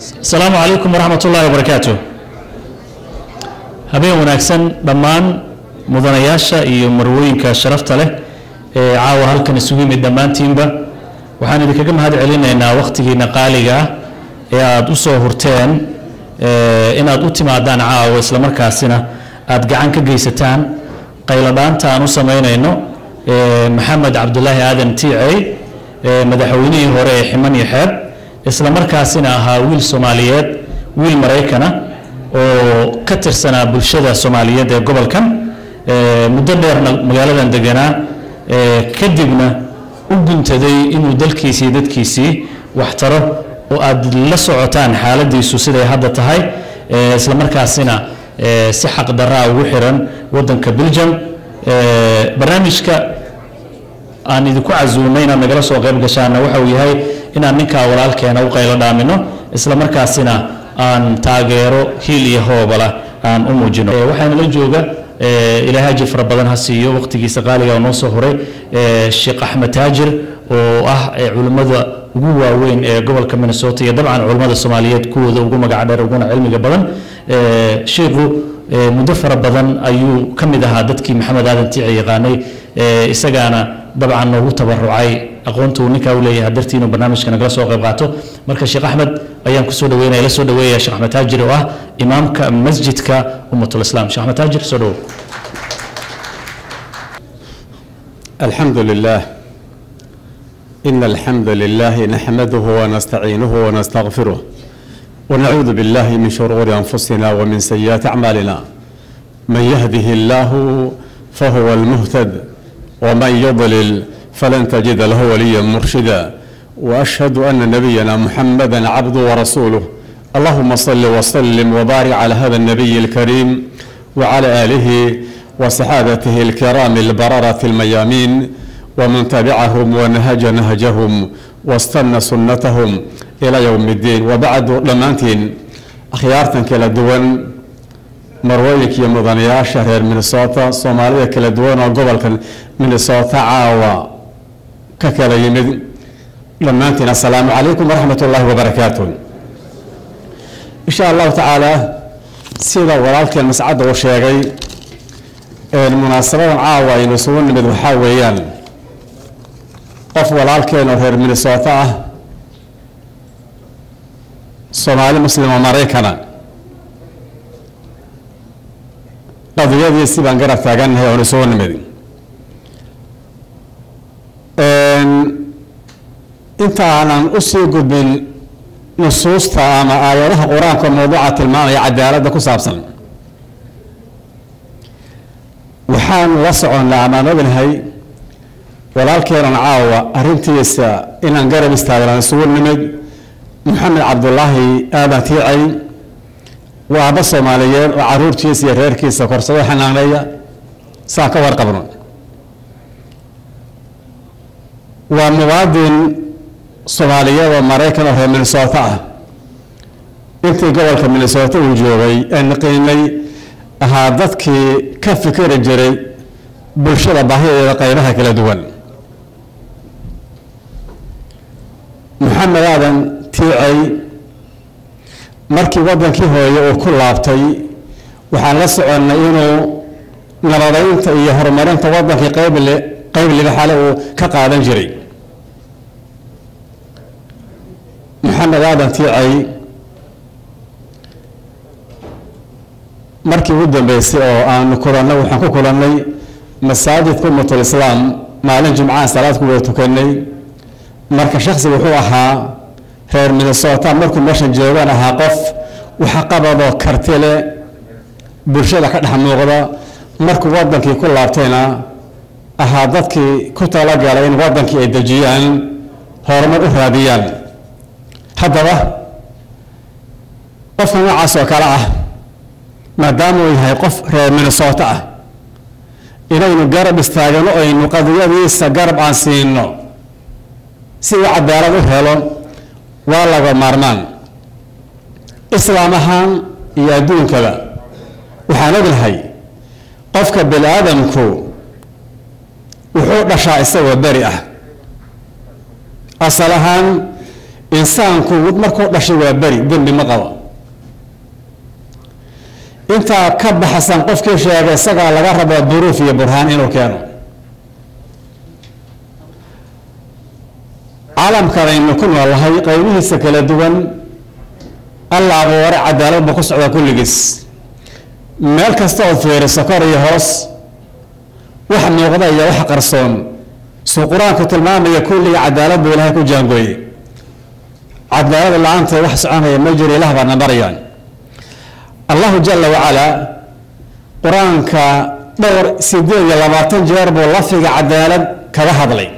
Asalaamu calaykum waraxmat ullahi wabarakaatu. Habeen wanaagsan dhammaan mudanayaasha iyo marwooyinka sharafta leh ee caawa halkan isugu yimid. Dhammaantiinba waxaan idinkaga mahad celinaynaa wakhtigiina qaaliga ah ee aada u soo hurteen inaad u timaadaan caawa, islamarkaasina aada gacan ka geysataan qayladhaanta aan u samaynayno Maxamed Cabdulaahi Aadan Tiicey, madaxweynihii hore ee Ximan iyo Xeeb, isla markaasina ahaa wiil Soomaaliyeed, wiil Maraykana oo ka tirsanaa bulshada Soomaaliyeed ee gobolkan, muddo dheerna magaaladan deganaa, kadibna u guntaday inuu dalkiisii iyo dadkiisii wax taro, oo aad la socotaan xaaladiisu siday hadda tahay, isla markaasina si xaq darraa ugu xiran waddanka Belgium. Barnaamijka aan idinku casuumay inaad nagala soo qayb gashaana waxa uu yahay inaan ninkaa walaalkeena u qaylo dhaamino, isla markaasina aan taageero hiil iyo hoobala aan u muujino. Waxaana la jooga, Ilaahay ajir fara badan ha siiyo, waqtigiisa qaaliga oo noo soo horay, Sheekh Axmed Taajir oo ah culimmada ugu waaweyn ee gobolka Minnesota iyo dabcan culimmada Soomaaliyeed kuwooda ugu magac dheer uguna cilmiga badan. Sheikhu muddo fara badan ayuu ka mid ahaa dadkii Maxamed Aadan Tiici yaqaanay, isagaana dabcan noogu tabarucay aqoonta uu ninkaa u leeyahay dartii inuu barnaamijka nagala soo qayb qaato. Marka Sheekh Axmed ayaan kusoo dhaweynaya, la soo dhaweeya Sheekh Axmed Taajir oo ah imaamka masjidka Ummatul Islaam. Sheekh Axmed Taajir, soo dhawow. الحمد لله، إن الحمد لله نحمده ونستعينه ونستغفره، ونعوذ بالله من شرور أنفسنا ومن سيئات أعمالنا. من يهده الله فهو المهتد، ومن يضلل فلن تجد له وليا مرشدا. وأشهد أن نبينا محمدا عبده ورسوله. اللهم صل وسلم وبارك على هذا النبي الكريم وعلى آله وصحابته الكرام البررة الميامين، ومن تبعهم ونهج نهجهم واستنى سنتهم إلى يوم الدين، وبعد. Dhammaantiin akhyaartan kala duwan, marwooyinka iyo mudanayaasha reer Minnesota, Soomaalida kala duwan oo gobolkan Minnesota caawa ka kala yimid, dhammaantiin assalaamu calaykum waraxmat ullaahi wabarakaatu. Insha Allahu tacaala, sida walaalkeen Mascadda uu sheegay, munaasabadan caawa aynu isugu nimid waxaa weeyaan qof walaalkeen oo reer Minnesota ah, Soomaali Muslim oo Maraykana, qadiyadiisi baan garab taagannahay oon isugu nimid. Inta aanan usii gudbin nusuusta ama aayadaha Qur-aanka mawduuca tilmaamaya cadaaladda ku saabsan, waxaan la soconnaa amaan ognahay walaalkeenan caawa arrintiisa inaan garab istaagnan isugu nimid, Maxamed Cabdulaahi Aadan Tiicay. Waa aabba Soomaaliyeed oo caruurtiisa iyo reerkiisa korsado, xanaaneeya, saa ka warqabno. Waa muwaadin Soomaaliyeed oo Maraykan oo reer Minnesota ah. Intii gobolka Minnesota uu joogay ee naqiinay, ahaa dadkii ka fikiri jiray bulshada baahideeda qaybaha kala duwan. Maxamed Aadan Tiicay markii waddankii hooye uu ku laabtay, waxaan la soconnay inuu nabadeynta iyo horumarinta waddankii qayble qayb libaxale uu ka qaadan jiray. Maxamed Aadan Tiicay markii ugu dambeysay oo aanu kulannay, waxaan ku kulannay masaajidka Ummatul Islaam maalin Jimcaha, salaad ku wada tukanay. Marka shaksi wuxuu ahaa reer Minnesota, markuu meeshan joogaan ahaa qof waxqabadoo karti leh, bulshada ka dhex muuqda. Markuu waddankii ku laabtayna ahaa dadkii ku talagalay in waddankii ay dejiyaan, horumar u raadiyaan. Haddaba qofka noocaas oo kale ah, maadaama uu yahay qof reer Minnesota ah, inaynu garab istaagano, aynu qadiyadiisa garab aan siino si uu cadaalad u helo, waa laga maarmaan islaam ahaan iyo adduunkaba. Waxaan ognahay qofka bini aadamku wuxuu dhashaa isagoo beri ah asal ahaan. Insaanku markuu dhashay waa beri, dembi ma qabo. Intaa ka baxsan qofkii sheegay isagaa laga rabaa duruuf iyo burhaan inuu keeno. Caalamkan aynu ku noolahay qaybihiisa kala duwan, Alla abuuray cadaalad buu ku socdaa kulligiis. Meel kasta ood fiiriso, kor iyo hoos, wax muuqda iyo wax qarsoon, suu Qur-aanku tilmaamaya, kulliga cadaalad buu Ilaahay ku jaangooyey. Cadaalad la-aanta wax soconaya ma jiro, Ilaah baana barayaan. Allahu jala wacalaa Qur-aanka dhowr 28 jeer buu lafdiga cadaalad kaga hadlay.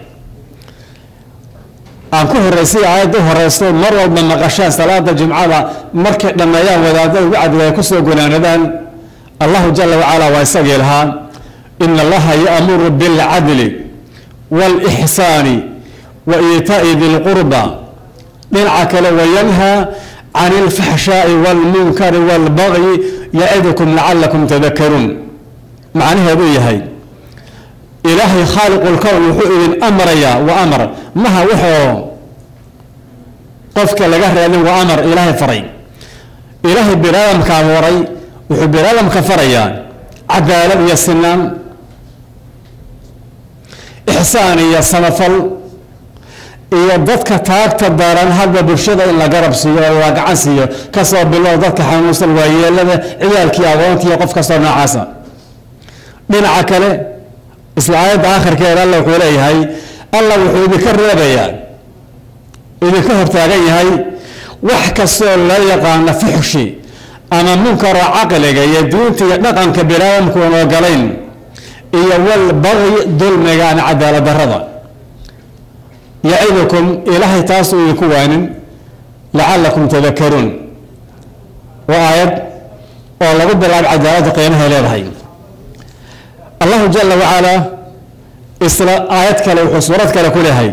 Aan ku horeysay aayadda u horeyso, mar walba maqashaan salaada Jumcada markay dhammeeyaan wadaadada wacdiga ay kusoo gunaanadaan. Allahu jala wacalaa waa isagii lahaa: "Ina Allaha ya'muru bilcadli wاlixsaani wa iitaa'i di lqurba." Dhinaca kale: "Wayanhaa can ilfaxshaa'i wاlmunkari wاlbagyi yacidukum lacalakum tadakaruun." Macnaheedu yahay, Ilaahay khaaliqu lkown wuxuu idin amrayaa. Waa amar, maha wuxuu qofka laga raadin, waa amar Ilaahay faray. Ilaahay biniaadamka abuuray wuxuu biniaadamka farayaa cadaalad iyo sinaan, ixsaan iyo samafal, iyo dadka taagta daran hadba bulshada in la garab siiyo oo la gacan siiyo, kasoo bilow dadka xanuunsan, waayeelada, ciyaalkii, agoonta iyo qof kastoo noocaasa. Dhinaca kale, isla aayadda aakhirkeeda, Alla wuxuu leeyahay, Alla wuxuu idinka reebayaa, idinka hortaagan yahay wax kastoo loo yaqaano fuxshi ama munkaro, caqliga iyo diinta iyo dhaqanka biniaadamku aan ogolayn, iyo walbagyi, dulmiga ama cadaalad darrada. Yacidukum, Ilaahay taasuu idinku waanin, lacalakum tadakaruun. Waa aayad oo lagu bilaabo cadaaladda qiimahay leedahay. Allahu jala wacalaa isla aayad kale wuxuu suurad kale ku leeyahay,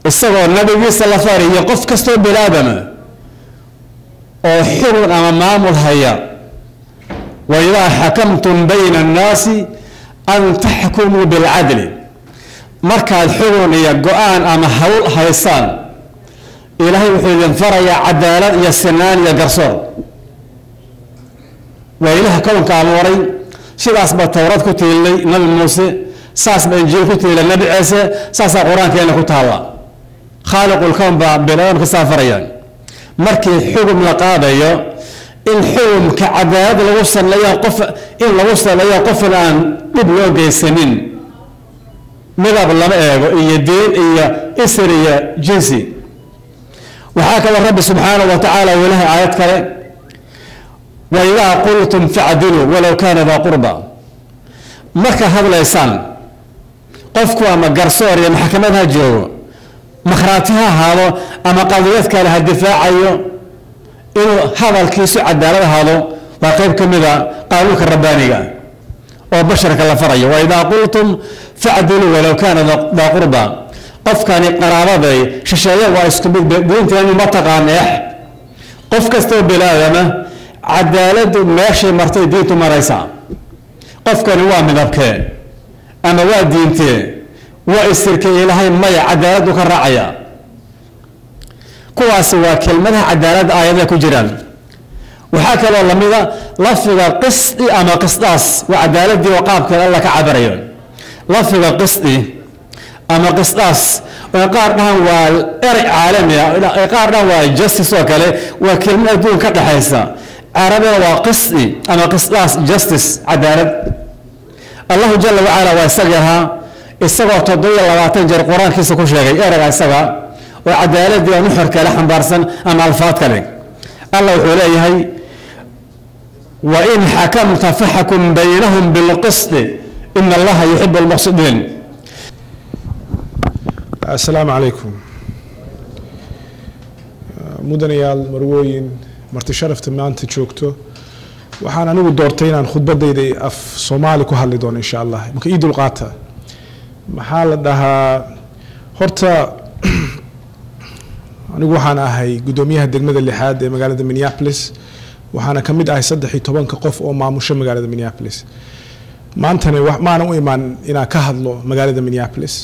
isagoo nabigiisa la fariyo qof kastoo biniaadama oo xukun ama maamul haya: "Waidaa xakamtum bayna annaasi an taxkumuu bilcadli." Markaad xugun iyo go-aan ama hawl haysaan, Ilaahay wuxuu idin farayaa cadaalad iyo sinaan iyo garsoor. Waa Ilaha kownka abuuray. Sidaas ba Towrad ku tiilay Nabi Muuse, saas ba Injiil ku tiilay Nabi Ciise, saasaa Qur-aankeena ku taalla. Khaaliqulkown baa biniaadamka saa faraya markii xugum la qaadayo in xugumka cadaalad lagu saleeyo, qof in lagu saleeyo, qofna aan dhib loo geysanin. Midab lama eego iyo diin iyo isir iyo jinsi. Waxaa kaloo Rabbi subxaanahu wa tacaala uu ilahay aayad kale: "Waidaa qultum facdiluu walow kaana daa qurba." Marka hadlaysaan, qofku ama garsoor iyo maxkamad ha joogo, makhraati ha ahaado, ama qadiyad kale ha difaacayo, inuu hadalkiisu cadaalad ahaado waa qeyb ka mida qaanuunka rabbaaniga oo basharka la farayo. "Waidaa qultum facdiluu walow kaana daa qurba." Qofkani qaraabaday shisheeye waa isku mid, diinteenu ma taqaan eex. Qof kastoo biniaadama cadaaladdu meeshay martay diintu maraysaa. Qofkani waa midabkee ama waa diintee, waa isirkee, Ilaahay maya, cadaaladdu ka raacaya. Kuwaasi waa kelmadaha cadaaladda aayadaha ku jiraan. Waxaa kaloo lamida lafdiga qisdi ama qisdaas, waa cadaaladii oo qaabkeeda Alla ka cabirayo. Lafdiga qisdi ama qisdaas oo qaar dhahan waa erey caalami ah, qaar dhahan waa justice oo kale, waa kelmad adduun ka dhexaysa. Carabina waa qisdi ama qisdaas, justice, cadaalad. Allahu jala wacala waa isagii ahaa, isagoo 27 jeer Qur-aankiisa ku sheegay ereyga isaga oo cadaaladii oo nuxur kale xambaarsan ama alfaad kale. Alla wuxuu leeyahay: "Wain xakamta faxkum baynahum bilqisdi, ina Allaha yuxibu almuqsidiin." Asalaamu calaykum, mudanayaal, marwooyin, marti sharafta maanta joogto. Waxaan anigu doortay inaan khudbadayda af Soomaali ku hadli doono, insha Allah. Marka ii dulqaata. Maxaa la dhahaa, horta anigu waxaan ahay guddoomiyaha degmada lixaad ee magaalada Minneapolis, waxaana ka mid ahay 13-ka qof oo maamusho magaalada Minneapolis. Maantana maana u imaan inaan ka hadlo magaalada Minneapolis.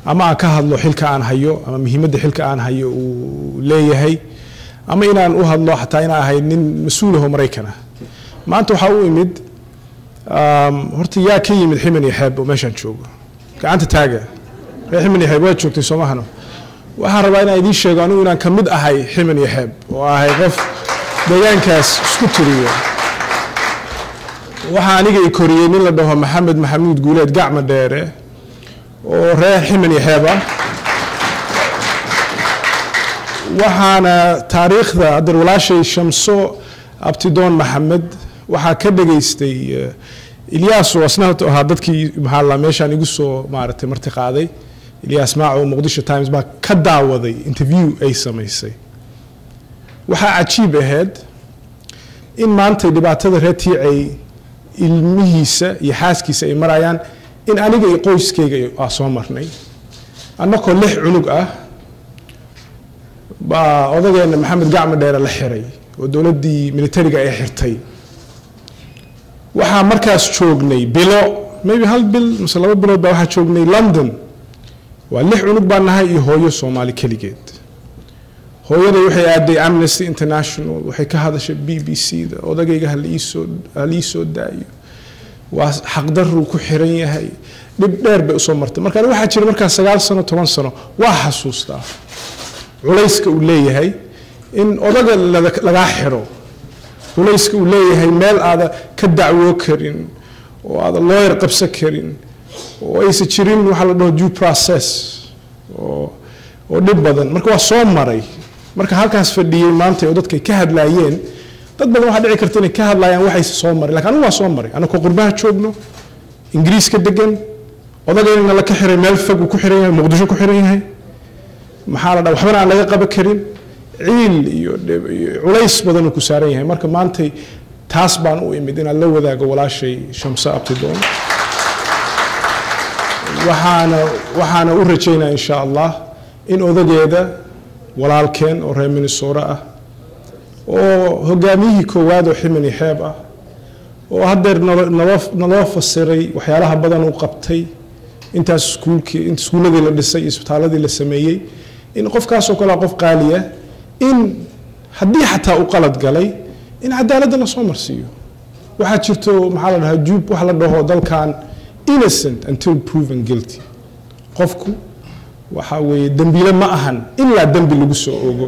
Ama aan ka hadlo xilka aan hayo ama muhiimadda xilka aan hayo uu leeyahay, ama inaan u hadlo xataa inaan ahay nin mas-uul ahoo Maraykan ah. Maanta waxaa u imid, horta yaa ka yimid Ximan iyo Xeeb oo meeshaan joogo? Gacanta taaga reer Ximan iyo Xeeb. Waa joogtay soomahano. Waxaan rabaa inaan idiin sheego anigu inaan ka mid ahay Ximan iyo Xeeb oo ahay qof deegaankaas isku tiriyo. Waxaa aniga i koriyey nin la dhaho Maxamed Maxamuud Guuleed Gacma Dheere oo reer Ximan iyo Xeeb ah. Waxaana taariikhda haddeer walaashay Shamso Abtidoon Maxamed waxaa ka dhageystay Ilyaas oo asna ahaa dadkii, maxaa la, meeshaan igu soo maaragtay marti qaaday. Ilyaas Maaco Muqdisho Times baa ka daawaday interview ay samaysay. Waxaa cajiib ahayd in maanta dhibaatada reer Tiicay ilmihiisa iyo xaaskiisa ay marayaan in aniga iyo qoyskayga aa soo marnay. Annakoo 6 cunug ah baa odageena Maxamed Gacmo Dheere la xiray oo dowladdii militariga ay xirtay. Waxaa markaas joognay bilo, maybe hal bil mise 2 bilood baa waxaa joognay London. Waa 6 cunug baan nahay iyo hooyo Soomaali keligeed. Hooyaday waxay aaday Amnesty International, waxay ka hadashay BBC da, odagayga hala iisoo daayo, waa xaqdaruu ku xiran yahay. Dhib dheer bay usoo martay. Marka aniga waxaa jira markaas 9 sano, 10 sano. Waa xasuustaa culayska uu leeyahay in odaga lagaa xiro, culayska uu leeyahay meel aada ka dacwoo karin oo aada lawyer qabsan karin oo aysan jirin waxaa la dhaho due process oo dhib badan. Marka waa soo maray. Marka halkaas fadhiyey maanta oo dadkay ka hadlaayeen, dad badan waxaa dhici karta inay ka hadlaayaan waxayse soo maray, lakin anigu waa soo maray. Anakoo qurbaha joogno, Ingiriiska degan, odagayna la ka xiray, meel fog uu ku xiran yahay, Muqdisho ku xiran yahay, maxaa la dhaha, waxbana aan laga qaban karin, ciil iyo culays badan uu ku saaran yahay. Marka maantay taas baan u imid inaan la wadaago walaashay Shamso Abtidoon. Waxaana u rajaynaa insha Allah in odageeda walaalkeen oo reer Minnesota ah oo hogaamiyihii koowaad oo Ximani Xeeb ah oo haddeer naloo fasiray waxyaalaha badan uu qabtay, intaas iskuulkii, inta iskuulladii la dhisay iyo isbitaaladii la sameeyey, in qofkaasoo kale qof qaaliya, in haddii xataa uu qalad galay in cadaaladda lasoo marsiiyo. Waxaa jirto, maxaa la dhahaa, juub waxa la dhaho dalkan innocent until proven guilty. Qofku waxa weeye dembiile ma ahan ilaa dembi lagu soo ogo.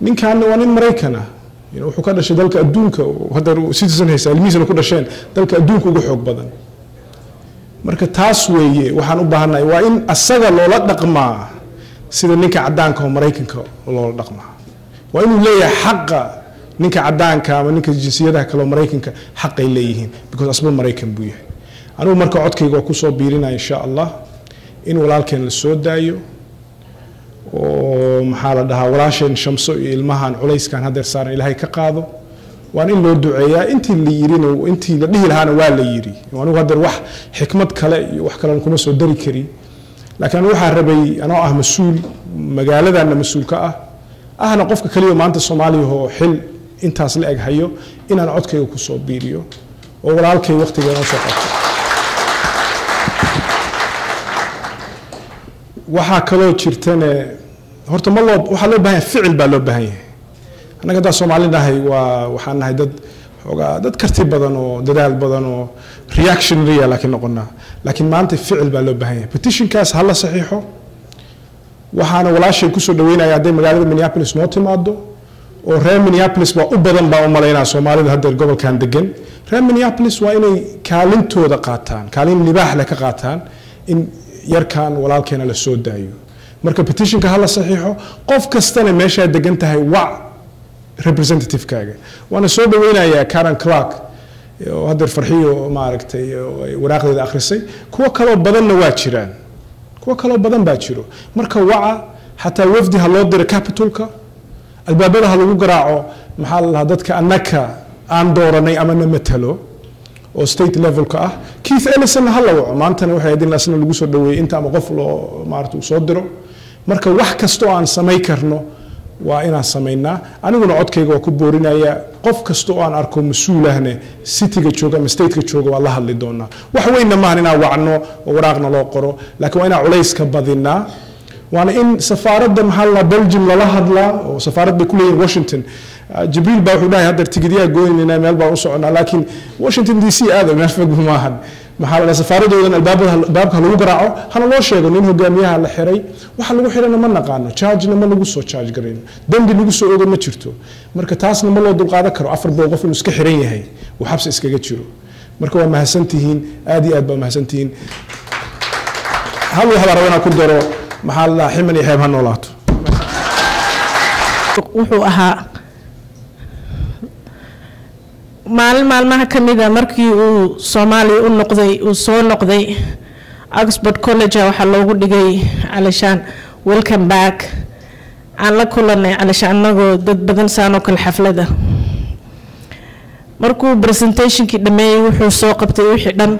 Ninkaana waa nin Maraykan ah, wuxuu ka dhashay dalka adduunka hadda citizen haysa, ilmihiisana ku dhasheen, dalka adduunka ugu xoog badan. Marka taas weeye waxaan u baahannahay, waa in asaga loola dhaqmaa sida ninka caddaanka oo Maraykanka loola dhaqmaa. Waa inuu leeyahay xaqa ninka caddaanka ama ninka jinsiyadaha kale oo Maraykanka xaqay leeyihiin, because asba Maraykan buu yahay. Anigu marka codkayga waa kusoo biirinaya insha Allah in walaalkeen la soo daayo oo, maxaa la dhahaa, walaasheen Shamso iyo ilmahan culayskan haddeer saaran Ilaahay ka qaado. Waan in loo duceeyaa. Intii la yirina, intii la dhihi lahaana waa la yiri. Anigu haddeer wax xikmad kale iyo wax kalena kuma soo dari kari, laakiin anigu waxaa rabay anoo ah mas-uul magaaladanna mas-uul ka ah, ahna qofka kaliya maanta Soomaaliya oo xil intaas la eg hayo, inaan codkayga kusoo biiriyo oo walaalkay waqtiga inoo soo qabto. Waxaa kaloo jirtane, horta ma loo, waxaa loo baahan yahay ficil baa loo baahan yahay. Annaga haddaa Soomaali nahay, waa waxaan nahay dad xoogaa dad karti badan oo dadaal badan oo reactionary laakiin noqonaa, laakiin maanta ficil baa loo baahan yahay. Petitionkaas ha la saxiixo. Waxaana walaashay kusoo dhaweynaya hadday magaalada Minneapolis noo timaado, oo reer Minneapolis baa u badan baa u malaynaa Soomaalida haddeer gobolkan degan. Reer Minneapolis waa inay kaalintooda qaataan, kaalin libaax leh ka qaataan in yarkan walaalkeena la soo daayo. Marka petitionka ha la saxiixo. Qof kastana meeshaa degan tahay wac representative-kaaga. Waana soo dhaweynayaa Karen Clark oo haddeer Farxiyo maaragtay waraaqdeeda akhrisay. Kuwo kaloo badanna waa jiraan, kuwo kaloo badan baa jiro. Marka waca, xataa wafdi ha loo diro Capitolka, albaabada ha lagu garaaco, maxaa la dhahaa, dadka annaka aan dooranay ama na matalo oo state levelka ah. Keith Ellison ha la waco. Maantana waxay ahayd in asna lagu soo dhaweeyey inta ama qof loo maarata uu soo diro. Marka wax kasta oo aan samay karno waa inaan samaynaa. Aniguna codkayga waa ku boorinaya. Qof kasta oo aan arko mas-uulahne, cityga jooga ama stateka jooga, waa la hadli doonaa. Wax weynna maahan inaan wacno oo waraaqna loo qoro, laakiin waa inaan culayska badinaa, waana in safaaradda, maxaa la, Belgium lala hadlaa, oo safaarad bay ku leeyihin Washington. Jibriil baa wuxuu dhahay hadda tigidyaa goynayna, meel baan u soconaa, laakiin Washington DC aada meel fog maahan. Maxaa la dhaha, safaaradoodan albaabada, albaabka lagu garaaco, hana loo sheego nin hogaamiyaha la xiray. Waxa lagu xirana ma naqaano, chargena ma lagu soo charge garayno, dembi lagu soo ogo ma jirto. Marka taasna ma loo dulqaadan karo, 400 qof inuu iska xiran yahay, uu xabsi iskaga jiro. Marka waa mahadsantihiin, aad iyo aad baa mahadsantihiin. Hal wax baa raba inaan ku daro, maxaa la dhahaa, ximan iyo xeeb ha noolaato. Wuxuu ahaa maalin maalmaha ka mida markii uu Soomaaliya u noqday, uu soo noqday, Oxford College waxaa loogu dhigay calashaan welcome back. Aan la kulanay calashaan anagoo dad badan saanoo kale xaflada. Markuu presentationkii dhameeyey, wuxuu soo qabtay wixii dhan,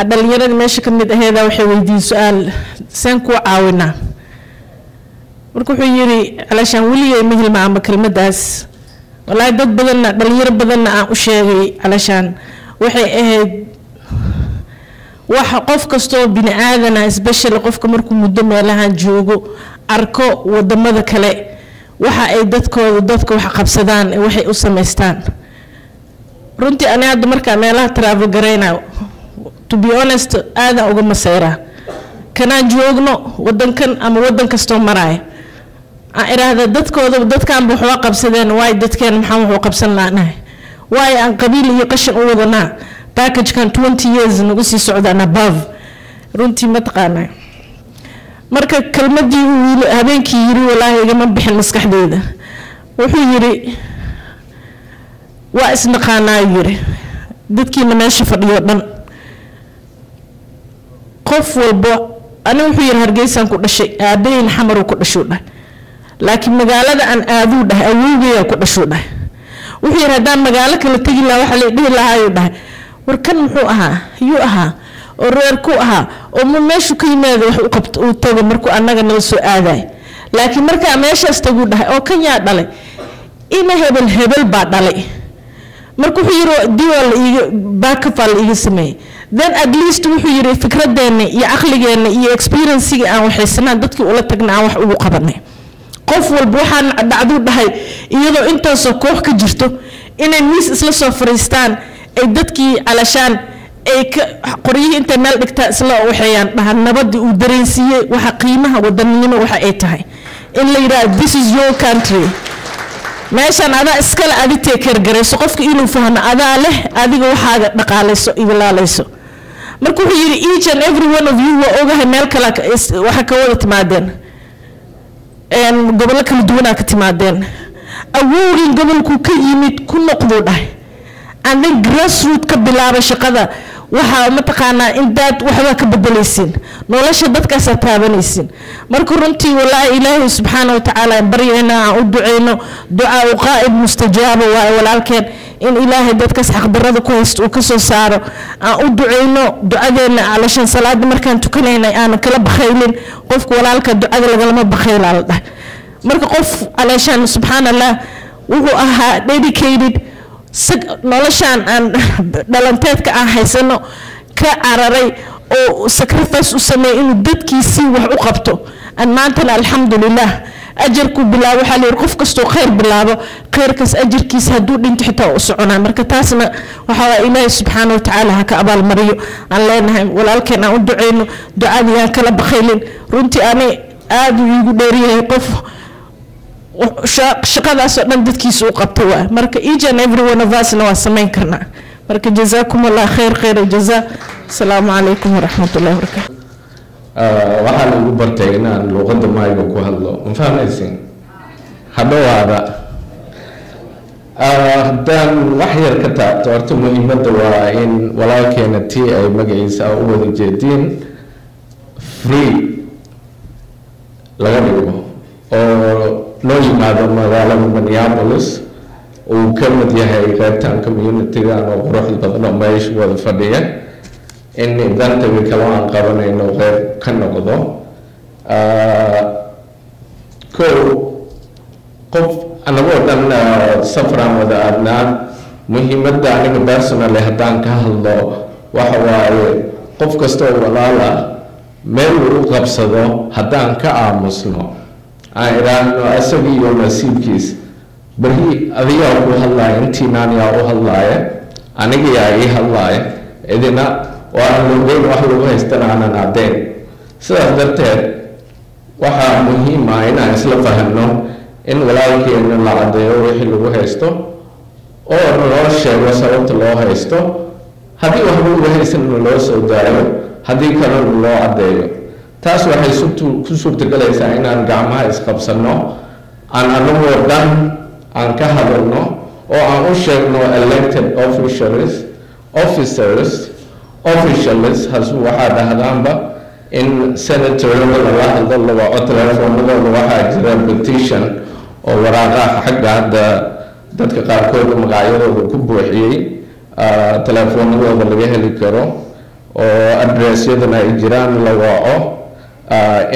dhalinyaradii meesha ka mid aheeda waxay weydiiyey su-aal: "Seen kuu caawinaa?" Marka wuxuu yidhi calashaan, weligay ma hilmaamo kelmaddaas, wallaahi dad badanna, dhalinyaro badanna aan u sheegay. Calashaan waxay ahayd wax qof kastoo bini aadana, especially qofka markuu muddo meelahan joogo, arko wadamada kale waxa ay dadkooda, dadka wax qabsadaan, waxay u samaystaan. Runtii ani hadda markaa meelaha travel garaynayo, to be honest, aadaan uga maseyraa kanaan joogno wadankan ama wadan kastoo maraya. Aan idhaahda dadkooda, dadkanba waxba qabsadeen, waay dadkeen maxaan waxu qabsan laanahay? Waayo aan qabiil iyo qashin u wadanaa packagekan 20 years nagu sii socdaan above? Runtii ma taqaanaa, marka kelmadii uu habeenkii yiri walaahi igama bixin maskaxdeyda. Wuxuu yiri, "Waa isnaqaanaa," yiri, "dadkiina meesha fadhiyo dhan, qof walbo." Ani wuxuu yiri, "Hargeysaan ku dhashay, aabaheyna Xamaruu ku dhashuu," dhahay, "laakiin magaalada aan aaduu," dhahay, "awowgeyaa ku dhashuu," dhahay. Wuxuu yidhi, "Haddaan magaalo kala tegi lahaa, waxaa la dhihi lahaayuu," dhahay, "war kan muxuu ahaa, yuu ahaa oo reer ku ahaa oo ma meeshu ka yimaado wax u qabto uu tago markuu annaga nala soo aadaay? Laakiin markaa meeshaas taguu," dhahay, "oo kan yaa dhalay? Ina hebel hebel baa dhalay." Marka wuxuu yidhi, "Dib waa la iiga backup aa la iiga sameeyey. Then at least," wuxuu yidhi, "fikradeenna iyo caqligeenna iyo experiencega aan waxaysanaan dadkii ula tagna, aan wax ugu qabanay qof walba." Waxaan dhacduu dhahay, iyadoo intaasoo koox ka jirto, inay miis isla soo fariistaan, ay dadkii calashaan ay ka qoryihii intay meel dhigtaa isla waxeeyaan, dhahan nabadii uu dareensiiyey waxa qiimaha wadaninimo waxa ay tahay, in la yidhaha, "This is your country, meeshaan adaa iskale, adi take care garayso." Qofka inuu fahmo adaa leh, adiga waxaaga dhaqaalayso, ilaalayso. Marka wuxuu yidhi, "Each and every one of you waa ogahay, meel kale waxa ka wada timaadeen, gobollo kala duwanaa ka timaadeen. Awowgin gobolkuu ka yimid ku noqduu," dhahay, "and then grassroot ka bilaaba shaqada. Waxaa mataqaanaa intaad waxbaa ka bedelaysiin nolosha dadkaasaa taabanaysiin." Marka runtii walaahi Ilaahay subxaana wa tacaala baryayna, aan u duceyno, ducaa u qaa'ib mustajaaba waaye. Walaalkeen in Ilaahay dadkaas xaqdarada ku haysto uu kasoo saaro aan u duceyno. Ducadeena calashan salaada markaan tukanaynay aanan kala bakhaylin. Qofka walaalka ducada lagalama bakhaylaa la dhahay. Marka qof calashan, subxaan Allah, wuxuu ahaa dedicated, noloshaan aan dhalanteedka aan haysano ka cararay oo sacrifice u sameeyay inuu dadkiisii wax u qabto. An maantana alxamdulilah ajarkuu bilaabo. Waxaa la yidhi, qof kastoo khayr bilaabo, khayrkaas ajarkiisa hadduu dhinto xitaa u soconaa. Marka taasna waxaa waa Ilaahay subxaana wa tacaala ha ka abaalmariyo aan leenahay. Walaalkeen aan u duceyno, ducadii aan kala bakhaylin. Runtii ani aada uu iigu dheeryahay, qof shaqadaasoo dhan dadkiisa u qabta waa. Marka each and every one of usna waa samayn karnaa. Marka jazaakum Allah khayr, khayr jazaa. Asalaamu calaykum waraxmat ullahi wabarakaatu. Waxaan ugu bartay inaan luuqadda maayga ku hadlo, ma fahmaysin? Hadhowaada haddaan wax yar ka taabto, horta muhiimadda waa in walaalkeena tii ay magaciisa u wada jeediin free laga dhigo oo loo yimaado magaalada Minneapolis, uu ka mid yahay qeybtan community-gan oo quruxda badan oo meesha wada fadhiya, in eventiga kale aan qabanayno qeyb ka noqdo. Kow. Qof anagoo dhan safraan wada aadnaa. Muhiimadda aniga personally haddaan ka hadlo waxa waaye, qof kasta oo walaal ah meel uu u qabsado haddaan ka aamusno, aan idhaahno isaga iyo nasiibkiis, beri adigaa ku hadlaaya, intiinaan yaa u hadlaaya, aniga yaa ii hadlaaya, idina oo aan logeyn wax lagu haystana aanan caddayn. Sidaas darteed waxaa muhiim ah inaan isla fahanno in walaalkeena la caddeeyo wixii lagu haysto oo loo sheego sababta loo haysto. Haddii waxba lagu haysanna loo soo daayo, haddii kalena loo caddeeyo. Taas waxay ku suurtagelaysaa inaan gacmaha isqabsanno, aan anagoo dhan aan ka hadalno oo aan u sheegno elected officials, officers, officials has waxaa dhahdaanba, in senatorada lala hadlo, la waco telefoonadooda. Waxaa jira petition oo waraaqaha xagga hadda dadka qaarkood magacyadooda ku buuxiyey, telefoonadooda laga heli karo oo addressyadana ay jiraan, la waco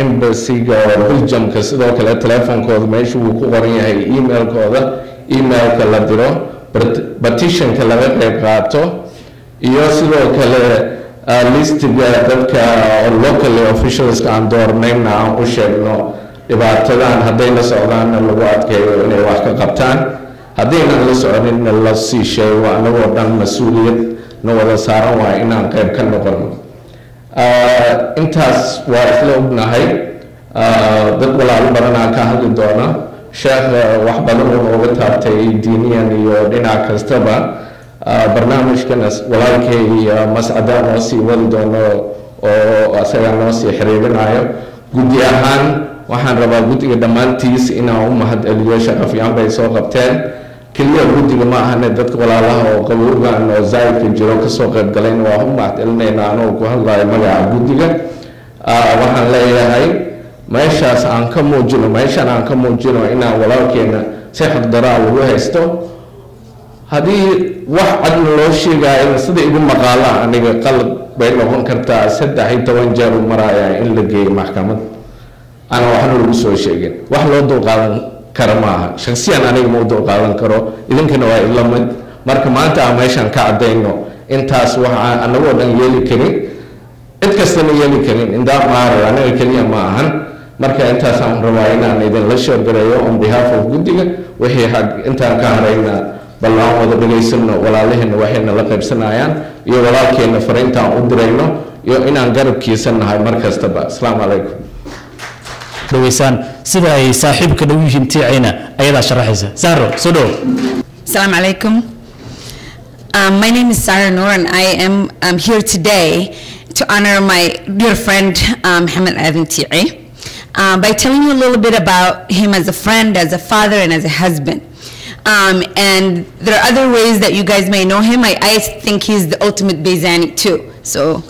embassyga oo Belgiumka sidoo kale, telefoonkooda meesha wuu ku qoran yahay, emailkooda, emailka la diro, petitionka laga qayb qaato, iyo sidoo kale listiga dadka locally officialska aan doornayna aan u sheegno dhibaatadan. Hadday la socdaanna lagu adkeeyo inay wax ka qabtaan, haddaynan la soconinna la sii sheego. Anagoo dhan mas-uuliyad na wada saaran waa inaan qayb ka noqono. Intaas waa isla ognahay. Dad walaalo badanaa ka hadli doona. Sheekh wax badan uu nooga taabtay diiniyan iyo dhinac kastaba. Barnaamijkan walaalkay Mascada noo sii wadi doono oo asagaa noo sii xiriirinayo. Guddi ahaan waxaan rabaa guddiga dhammaantiis inaan u mahad celiyo, shaqo fiican bay soo qabteen. Keliya guddiga ma ahane, dadka walaalaha oo qabowgan oo zaidka jiro kasoo qayb galayna waa u mahad celinaynaa. Anoo ku hadlayo magaca guddiga, waxaan leeyahay meeshaas aan ka muujino, meeshaan aan ka muujino inaan walaalkeena si xaqdaraa lagu haysto. Haddii wax cadna loo sheegayo, sida igu maqaala aniga, qalad bay noqon kartaa, 13 jeer u marayaa in la geeyo maxkamad ana waxna lagu soo sheegin. Wax loo dulqaadan kara ma aha. Shaksiyan aniga ma u dulqaadan karo, idinkana waa ila mid. Marka maanta aan meeshaan ka caddayno intaas waxa anagoo dhan yeeli karin, cid kastana yeeli karin indaa maara, aniga keliya ma ahan. Marka intaasaan rabaa inaan idinla share gareeyo on behalf of guddiga. Wixii xag intaan ka harayna, bal aan wada dhegaysano walaalaheena waxayna la qaybsanayaan iyo walaalkeena fariintaan u dirayno iyo inaan garabkiisa nahay mar kastaba. Asalaamu calaykum. Dhaweysaan sida ay saaxiibka dhow yihiin Tiicayna ayadaa sharaxaysa. Sahro, soo dhow. Assalamu alaikum. My name is Sarah Noor, and I am here today to honor my dear friend, Mohammed Aden Tiicey, by telling you a little bit about him as a friend, as a father, and as a husband. And there are other ways that you guys may know him. I think he's the ultimate Bayzani too. So,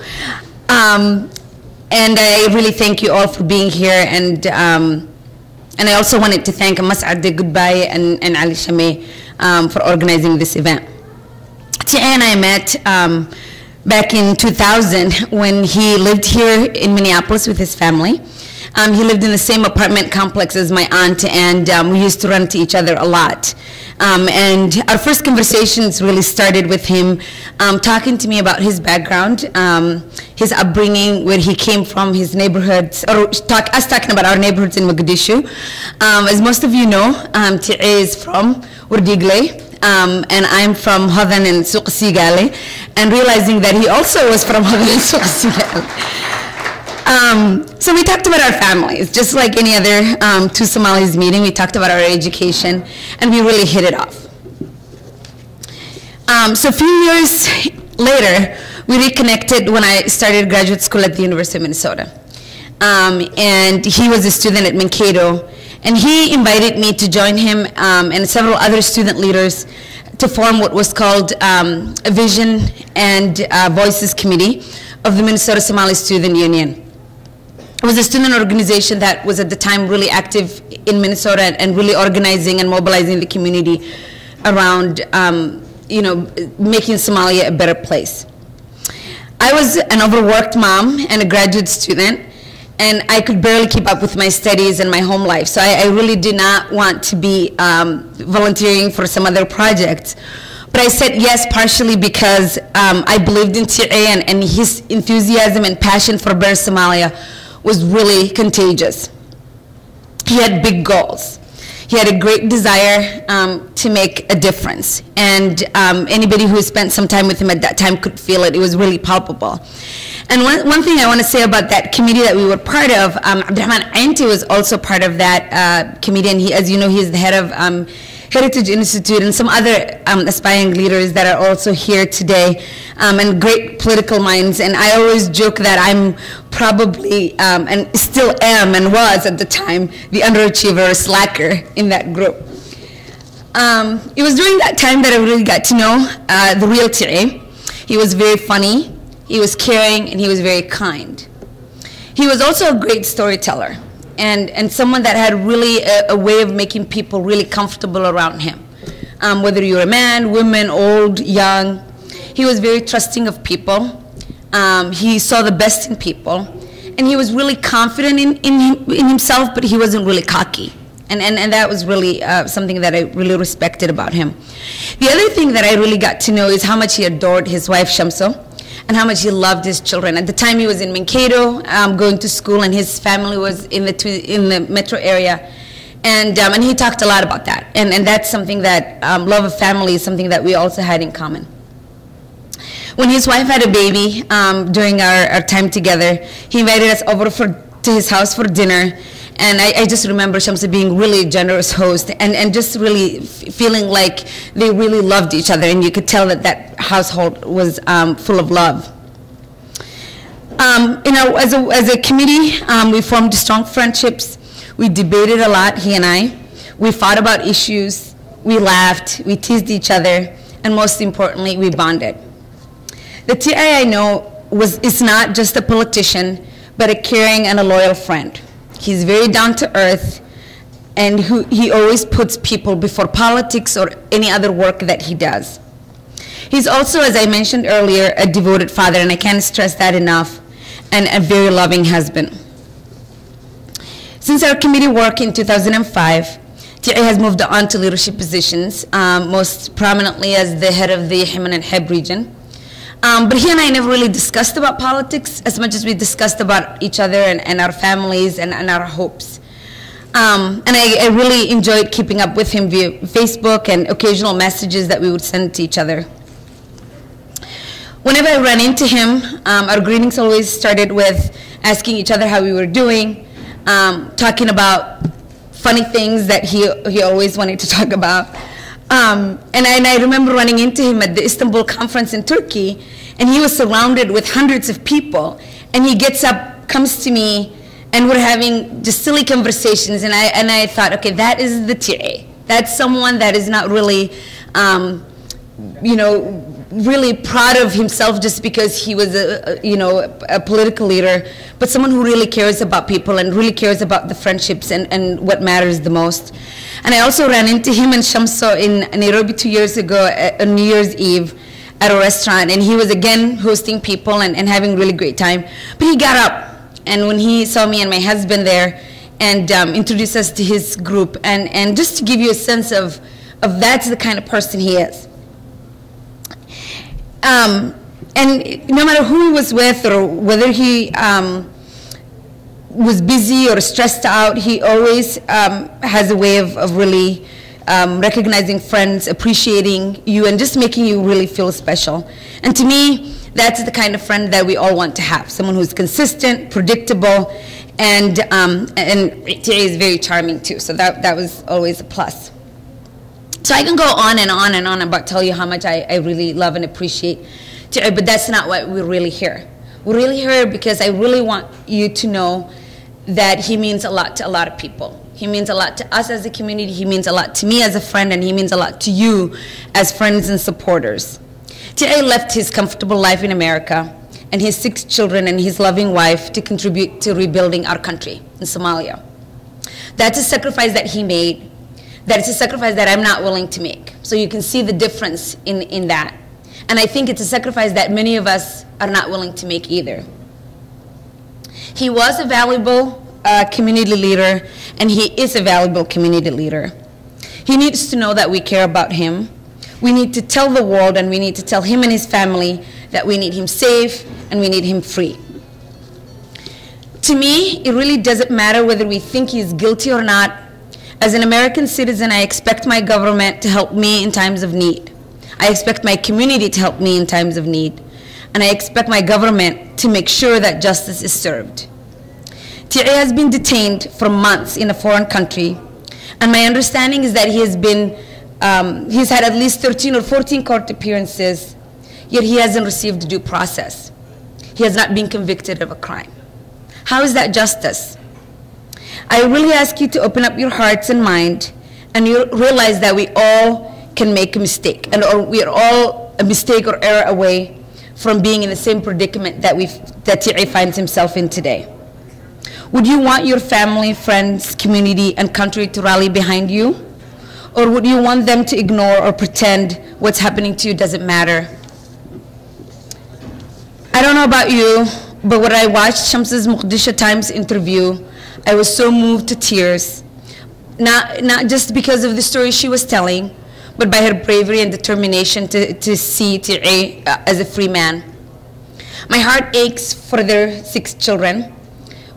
and I really thank you all for being here. And I also wanted to thank Mas'ad Goodbye and Ali Shameh for organizing this event. Tiicey and I met back in 2000 when he lived here in Minneapolis with his family. He lived in the same apartment complex as my aunt, and we used to run to each other a lot. And our first conversations really started with him talking to me about his background, his upbringing, where he came from, his neighborhoods, or us talking about our neighborhoods in Mogadishu. As most of you know, Tiicey is from Wardhiigley, and I'm from Hodan and Suq Siigale, and realizing that he also was from Hodan and Suq Siigale. So we talked about our families, just like any other two Somalis meeting. We talked about our education, and we really hit it off. So a few years later, we reconnected when I started graduate school at the University of Minnesota. And he was a student at Mankato, and he invited me to join him and several other student leaders to form what was called a Vision and Voices Committee of the Minnesota Somali Student Union. It was a student organization that was at the time really active in Minnesota and really organizing and mobilizing the community around making Somalia a better place. I was an overworked mom and a graduate student, And I could barely keep up with my studies and my home life. So I really did not want to be volunteering for some other project. But I said yes partially because I believed in Tiice and his enthusiasm and passion for Better Somalia was really contagious. He had big goals. He had a great desire to make a difference. And anybody who spent some time with him at that time could feel it. It was really palpable. And one thing I want to say about that committee that we were part of, Abdurrahman Ainte was also part of that committee. And he, as you know, he's the head of Heritage Institute and some other aspiring leaders that are also here today, and great political minds. And I always joke that I'm probably, and still am and was at the time, the underachiever or slacker in that group. It was during that time that I really got to know the real Tiice. He was very funny, he was caring, and he was very kind. He was also a great storyteller. And someone that had really a way of making people really comfortable around him. Whether you're a man, woman, old, young. He was very trusting of people. He saw the best in people. And he was really confident in himself, but he wasn't really cocky. And that was really something that I really respected about him. The other thing that I really got to know is how much he adored his wife, Shamso, and how much he loved his children. At the time, he was in Mankato, going to school, and his family was in the metro area. And he talked a lot about that. And that's something that, love of family is something that we also had in common. When his wife had a baby during our time together, he invited us over to his house for dinner. And I just remember Shamsa being really a generous host and just really feeling like they really loved each other. And you could tell that that household was full of love. As a committee, we formed strong friendships. We debated a lot, he and I. We fought about issues. We laughed. We teased each other. And most importantly, we bonded. The Tiice I know is not just a politician, but a caring and a loyal friend. He's very down to earth, and he always puts people before politics or any other work that he does. He's also, as I mentioned earlier, a devoted father, and I can't stress that enough, and a very loving husband. Since our committee work in 2005, Tiice has moved on to leadership positions, most prominently as the head of the Himan and Heb region. But he and I never really discussed about politics as much as we discussed about each other and our families and our hopes. And I really enjoyed keeping up with him via Facebook and occasional messages that we would send to each other. Whenever I ran into him, our greetings always started with asking each other how we were doing, talking about funny things that he always wanted to talk about. And I remember running into him at the Istanbul conference in Turkey, and he was surrounded with hundreds of people. And he gets up, comes to me, and we're having just silly conversations. And I thought, okay, that is the Tiice. That's someone that is not really, really proud of himself just because he was a political leader, but someone who really cares about people and really cares about the friendships and what matters the most. And I also ran into him and Shamso in Nairobi 2 years ago on New Year's Eve at a restaurant, and he was again hosting people and having a really great time. But he got up, and when he saw me and my husband there, and introduced us to his group, and just to give you a sense of that's the kind of person he is. And no matter who he was with or whether he was busy or stressed out, he always has a way of really recognizing friends, appreciating you, and just making you really feel special. And to me, that's the kind of friend that we all want to have, someone who's consistent, predictable, and Tiice is very charming too, so that was always a plus. So I can go on and on and on about tell you how much I really love and appreciate Tiice, but that's not what we're really here. We're really here because I really want you to know that he means a lot to a lot of people. He means a lot to us as a community, he means a lot to me as a friend, and he means a lot to you as friends and supporters. Tiice left his comfortable life in America and his 6 children and his loving wife to contribute to rebuilding our country in Somalia. That's a sacrifice that he made. That is a sacrifice that I'm not willing to make. So you can see the difference in that. And I think it's a sacrifice that many of us are not willing to make either. He was a valuable community leader, and he is a valuable community leader. He needs to know that we care about him. We need to tell the world, and we need to tell him and his family that we need him safe and we need him free. To me, it really doesn't matter whether we think he's guilty or not. As an American citizen, I expect my government to help me in times of need. I expect my community to help me in times of need. And I expect my government to make sure that justice is served. Tiicey has been detained for months in a foreign country, and my understanding is that he's had at least 13 or 14 court appearances, yet he hasn't received due process. He has not been convicted of a crime. How is that justice? I really ask you to open up your hearts and mind and you realize that we all can make a mistake, and or we are all a mistake or error away from being in the same predicament that Tiicey finds himself in today. Would you want your family, friends, community, and country to rally behind you? Or would you want them to ignore or pretend what's happening to you doesn't matter? I don't know about you, but when I watched Shamsa's Mogadishu Times interview, I was so moved to tears. Not just because of the story she was telling, but by her bravery and determination to see Tiicey as a free man. My heart aches for their 6 children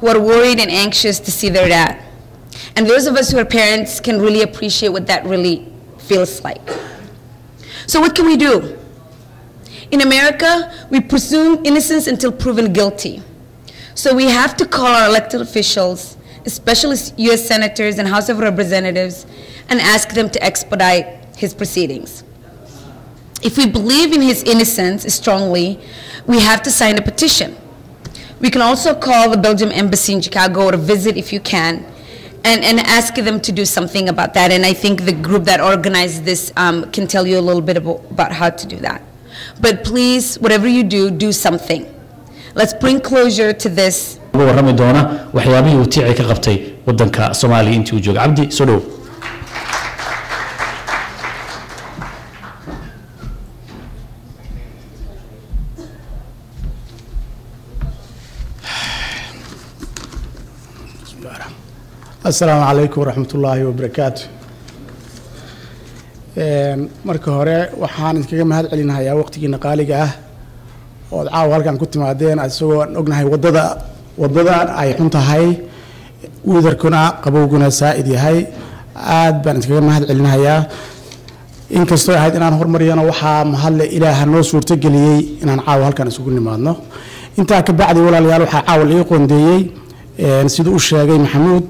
who are worried and anxious to see their dad. And those of us who are parents can really appreciate what that really feels like. So what can we do? In America, we presume innocence until proven guilty. So we have to call our elected officials, especially US senators and House of Representatives, and ask them to expedite his proceedings. If we believe in his innocence strongly, we have to sign a petition. We can also call the Belgium Embassy in Chicago or visit if you can, and ask them to do something about that. And I think the group that organized this can tell you a little bit about how to do that. But please, whatever you do, do something. Let's bring closure to this. Uga warrami doona waxyaabihii uu Tiicey ka qabtay waddanka Soomaaliya intii uu joogay. Cabdi, soo dhow. Asalaamu calaykum waraxmatullaahi wabarakaatu. Marka hore waxaan idinkaga mahad celinahayaa waqtigiina qaaliga ah ood caawa halkan ku timaadeen, isagoo aan ognahay waddadan ay xun tahay, weatherkuna qabowguna saa'id yahay. Aad baan idinkaga mahad celinahayaa. Inkastoo ahayd inaan hormariyana, waxaa mahadle Ilaaha noo suurtageliyey inaan caawa halkan isugu nimaadno. Intaa ka bacdi, walaalayaal, waxaa caawa la ii qoondeeyey, siduu u sheegay Maxamuud,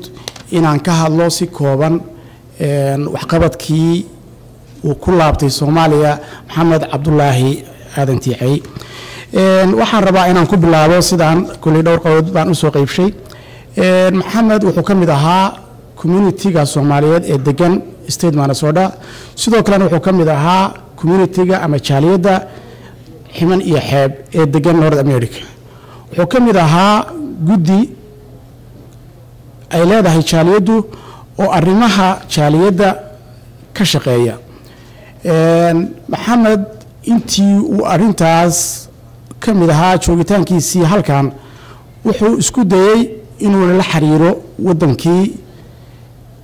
inaan ka hadlo si kooban waxqabadkii uu ku laabtay Soomaaliya Maxamed Cabdulaahi Aadan Tiicey. Waxaan rabaa inaan ku bilaabo sidaan kulley dhowr qodob baan usoo qeybshay. Maxamed wuxuu ka mid ahaa communityga Soomaaliyeed ee degan state Minnesota. Sidoo kalena wuxuu ka mid ahaa communityga ama jaaliyadda Ximan iyo Xeeb ee degan North America. Wuxuu ka mid ahaa guddi ay leedahay jaaliyaddu oo arrimaha jaaliyadda ka shaqeeya. Maxamed intii uu arrintaas ka mid ahaa joogitaankiisii halkan, wuxuu isku dayey inuu la xiriiro waddankii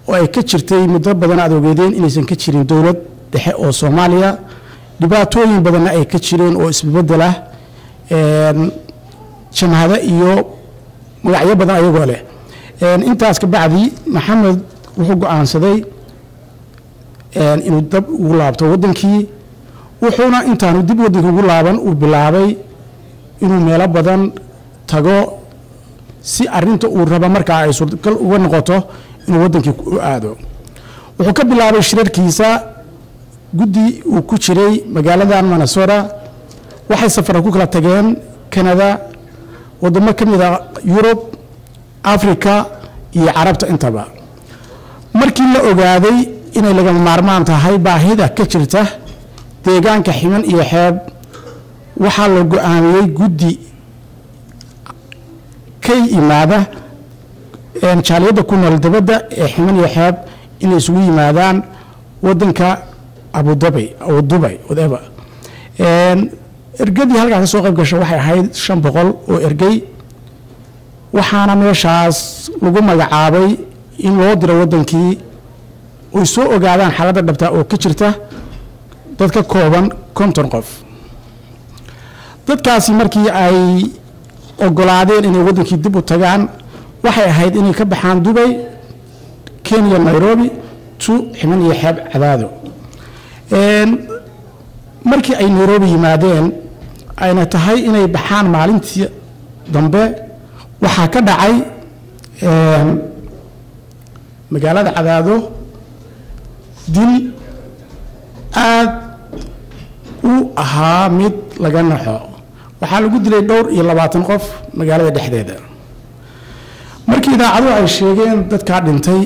oo ay ka jirtay muddo badan aad ogeedeen inaysan ka jirin dowlad dhexe oo Soomaaliya, dhibaatooyin badanna ay ka jireen oo isbedel ah, jamhado iyo magacyo badan ayagoo leh. Intaas ka bacdi, Maxamed wuxuu go'aansaday inuu dib ugu laabto waddankii, wuxuuna intaanu dib waddanka ugu laaban uu bilaabay inuu meelo badan tago si arinta uu raba markaa ay suurtagal uga noqoto inuu waddankii u aado. Wuxuu ka bilaabay shirarkiisa guddi uu ku jiray magaaladan Minnesota. Waxay safara ku kala tageen Canada, wadamo ka mid a Yurub, Africa iyo Carabta intaba. Markii la ogaaday inay lagama maarmaan tahay baahida ka jirta deegaanka Ximan iyo Xeeb, waxaa la go'aamiyey guddi ka yimaada jaaliyadda ku nool dibadda ee Ximan iyo Xeeb inay isugu yimaadaan waddanka Abu Dhabi oo Dubai, whatever. Ergadii halkaa ka soo qayb gasha waxay ahayd 500 oo ergey. Waxaana meeshaas lagu magacaabay in loo diro waddankii oy soo ogaadaan xaaladda dhabta oo ka jirta dad ka kooban 50 qof. Dadkaasi markii ay ogolaadeen inay waddankii dib u tagaan, waxay ahayd inay ka baxaan Dubay, Kenya, Nairobi to Ximan iyo Xeeb, Cadaado. Markii ay Nairobi yimaadeen ayna tahay inay baxaan maalintii dambe, waxaa ka dhacay magaalada Cadaado dil aad u ahaa mid laga naxo. Waxaa lagu dilay dhowr iyo 20 qof magaalada dhexdeeda. Markii idaacaduhu ay sheegeen dadkaa dhintay,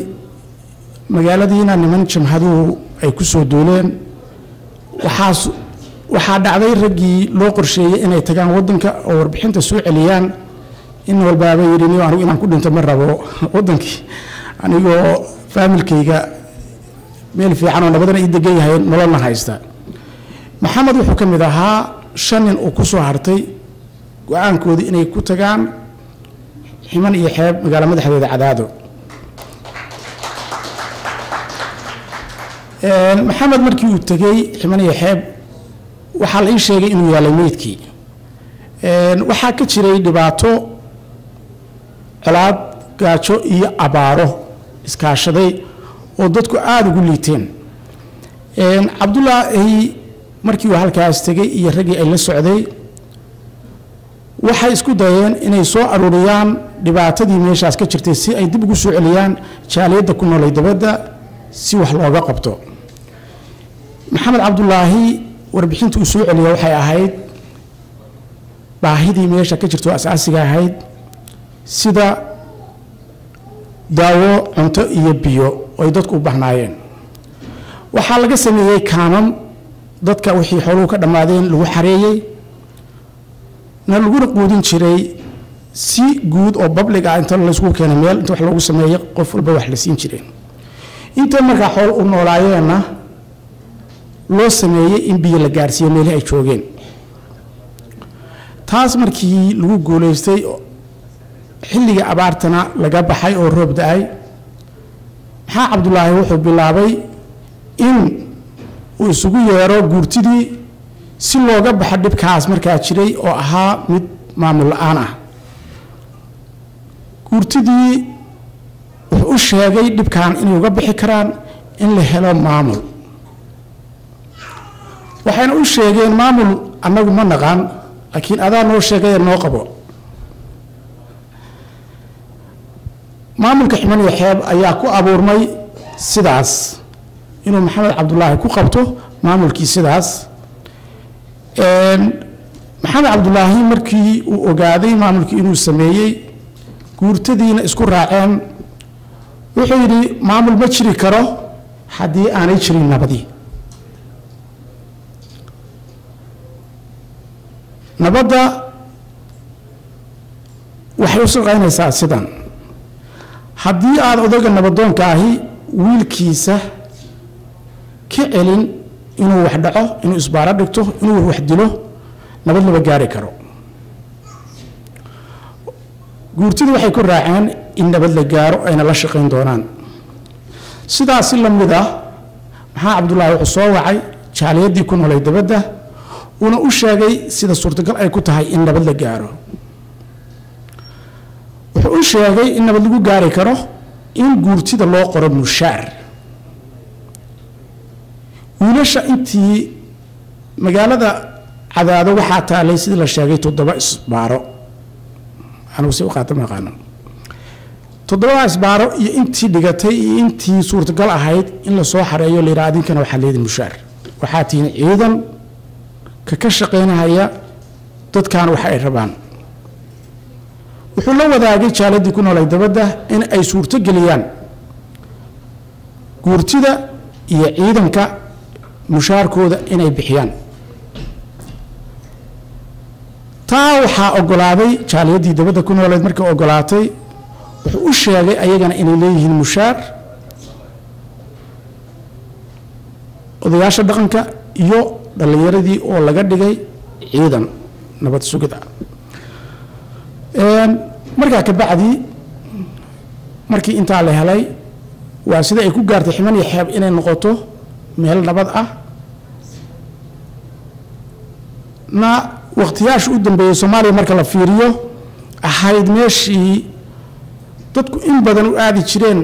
magaaladiina niman jamhaduhu ay ku soo duuleen, waxaas waxaa dhacday raggii loo qorsheeyey inay tagaan waddanka oo warbixinta soo celiyaan in walbaaba yidhi, "Niyo, anigu inaan ku dhinto ma rabo waddankii, anigoo faamilkayga meel fiican oo nabadana ii degan yahay, nololna haysta." Maxamed wuxuu ka mid ahaa 5 nin uu ku soo hartay go-aankoodii inay ku tagaan Ximan iyo Xeeb, magaalo madaxdeeda Cadaado. Maxamed markii uu tegey Ximan iyo Xeeb, waxaa la ii sheegay inuu yaalay meydkii. Waxaa ka jiray dhibaato, colaad, gaajo iyo abaaro iskaashaday oo dadku aada ugu liiteen. Cabdulaahi markii uu halkaas tegey iyo raggii ay la socday, waxay isku dayeen inay soo aruuriyaan dhibaatadii meeshaas ka jirtay si ay dib ugu soo celiyaan jaaliyadda ku noolay dabadda si wax looga qabto. Maxamed Cabdulaahi warbixinta uu soo celiya waxay ahayd baahidii meesha ka jirto oo asaasiga ahayd, sida daawo, cunto iyo biyo oo ay dadku u bahnaayeen. Waxaa laga sameeyey kaamam dadka wixii xooluhu ka dhammaadeen lagu xareeyey na laguna quudin jiray si guud oo public ah. Inta laysku keenay meel, inta wax loogu sameeyey, qof walba wax la siin jiray. Inta markaa xool u noolaayeenna loo sameeyey in biyo la gaarsiiyo meelihii ay joogeen. Taas markii lagu guulaystay, xilliga abaartana laga baxay oo roob da-ay, Maxaa Cabdulaahi wuxuu bilaabay in uu isugu yeero guurtidii si looga baxo dhibkaas markaa jiray oo ahaa mid maamul la-aan ah. Guurtidii wuxuu u sheegay dhibkan inay uga bixi karaan in la helo maamul. Waxayna u sheegeen, "Maamul annagu ma naqaan, laakiin adaa noo sheegaya, noo qabo." Maamulka Ximan iyo Xeeb ayaa ku abuurmay sidaas, inuu Maxamed Cabdulaahi ku qabto maamulkii sidaas. Maxamed Cabdulaahi markii uu ogaaday maamulkii inuu sameeyey, guurtadiina isku raaceen, wuxuu yidhi, "Maamul ma jiri karo haddii aanay jirin nabadii." Nabadda waxay u shaqaynaysaa sidan: haddii aad odayga nabadoonka ahi wiilkiisa ka celin inuu wax dhaco, inuu isbaaro dhigto, inuu wax dilo, nabad lama gaari karo. Guurtidu waxay ku raaceen in nabad la gaaro, ayna la shaqayn doonaan. Sidaasi la mid ah, Maxaa Cabdullaahi wuxuu soo wacay jaaliyaddii ku noolay dabadda, uuna u sheegay sida suurtagal ay ku tahay in nabad la gaaro. Wuxuu u sheegay in nabad lagu gaari karo in guurtida loo qoro mushaar. Wiilasha intii magaalada Cadaado waxaa taalay, sidii la sheegay, 7 isbaaro. Anigu si u qaata ma aqaano. 7-da isbaaro iyo intii dhigatay iyo intii suurtagal ahayd in lasoo xareeyo, la yidhaha, "Adinkana waxaa leedin mushaar, waxaa tihiin ciidan ka shaqaynahaya dadkan waxa ay rabaan." Wuxuu la wadaagay jaaladii ku noolay dabadda in ay suurto geliyaan guurtida iyo ciidanka mushaarkooda inay bixiyaan. Taa waxaa ogolaaday jaaliyaddii dabadda ku nooleed. Markii ogolaatay, wuxuu u sheegay ayagana inay leeyihiin mushaar, odayaasha dhaqanka iyo dhallinyaradii oo laga dhigay ciidan nabad sugid ah. Markaa ka bacdi, markii intaa la helay, waa sida ay ku gaartay Ximan iyo Xeeb inay noqoto meel nabad ah. Na wakhtiyaasha u dambeeyey Soomaaliya marka la fiiriyo ahayd meeshii dadku in badan u aadi jireen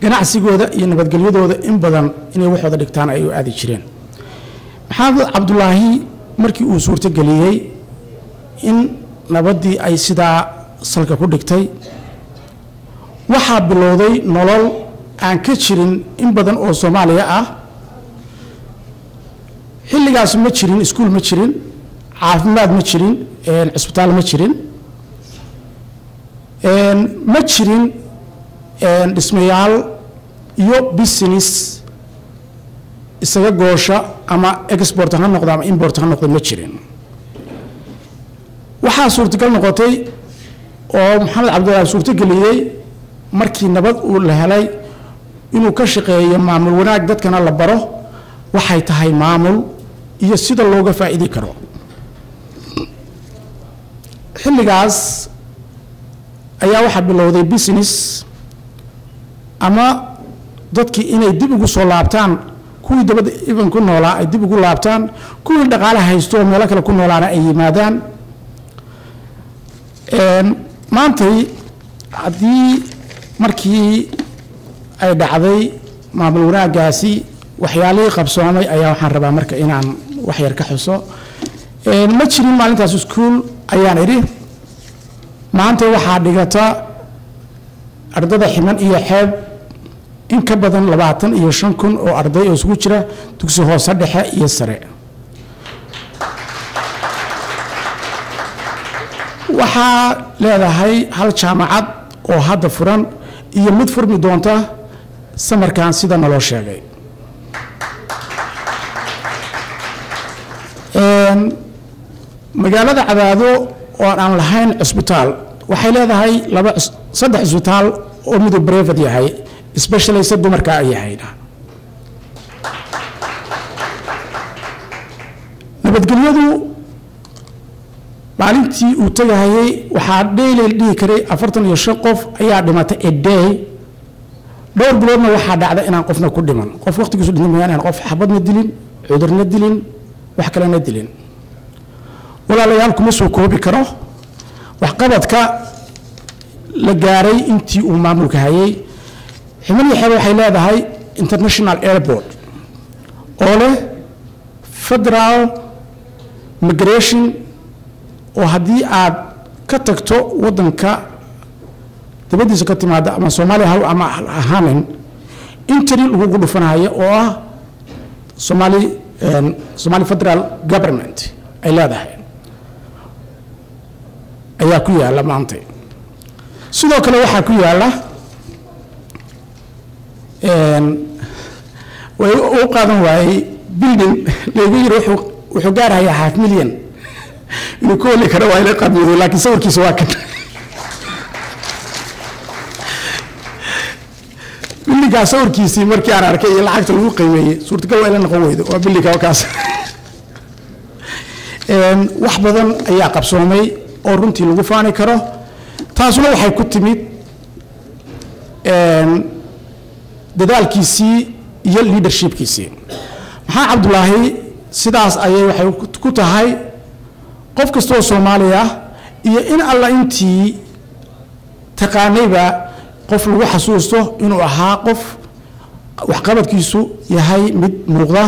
ganacsigooda iyo nabadgelyadooda, in badan inay waxooda dhigtaan ay u aadi jireen. Maxamed Cabdulaahi markii uu suurtogeliyey in nabaddii ay sidaa salka ku dhigtay, waxaa bilowday nolol aan ka jirin in badan oo Soomaaliya ah. Xilligaas ma jirin iskuul, ma jirin caafimaad, ma jirin cisbitaal, ma jirin, ma jirin dhismayaal iyo business isaga goosha, ama export ha noqdo ama import ha noqdo, ma jirin. Waxaa suurtagal noqotay oo Maxamed Cabdullaahi suurtogeliyey, markii nabad uu la helay, inuu ka shaqeeyo maamul wanaag, dadkana la baro waxay tahay maamul iyo sida looga faa'iidi karo. Xilligaas ayaa waxaa bilowday business ama dadkii inay dib ugu soo laabtaan, kuwii dabadda even ku noolaa ay dib ugu laabtaan, kuwii dhaqaale haysto oo meelo kale ku noolaana ay yimaadaan. Maantay haddii markii ay dhacday maamul wanaaggaasi, waxyaalihii qabsoomay ayaa waxaan rabaa marka inaan wax yar ka xuso. Ma jirin maalintaas iskuul ayaan idhi. Maanta waxaa dhigata ardada Ximan iyo Xeeb in ka badan 25,000 oo arday oo isugu jira dugsi hoose, dhexe iyo sare. Waxaa leedahay hal jaamacad oo hadda furan iyo mid furmi doonta samarkan sida naloo sheegay. Magaalada Cadaado oo aan lahayn cusbitaal waxay leedahay laba, saddex cusbitaal oo midu private yahay, specialist dumarka ay yahayna. Nabadgelyadu maalintii uu tegahayay waxaa daily dhihi karay 45 qof ayaa dhimatay a day. Dhowr biloodna waxaa dhacda inaan qofna ku dhiman, qof waqtigiisu dhinta mooyaane, aan qof xabadna dilin, cudurna dilin, wax kalena dilin. Walaalayaal, kuma soo koobi karo waxqabadka la gaaray intii uu maamulka hayay. Ximan iyo Xeeb waxay leedahay international airport oo leh federal migration, oo haddii aad ka tagto waddanka dabadiisa, ka timaada ama Soomaaliya haw ama ahaanin, entry lagugu dhufanayo oo ah Somali federal government ay leedahay ayaa ku yaalla maanta. Sidoo kale waxaa ku yaalla, way u qaadan waayey, building laygu yiri wuxuu gaarayaa half million inuu ku heli karo waa ila qadmiyado, laakiin sawirkiisa waa kan. Buildingkaa sawirkiisii markii aan arkay iyo lacagta lagu qiimeeyey, suurtagal waa ila noqon weydo. Waa buildingka kaas. Wax badan ayaa qabsoomay oo runtii lagu faani karo. Taasuna waxay ku timid dadaalkiisii iyo leadershipkiisii Maxamed Cabdulaahi. Sidaas ayay waxay ku tahay qof kasta oo Soomaaliya iyo in alla intii taqaanayba qof lagu xasuusto inuu ahaa qof waxqabadkiisu yahay mid muuqda.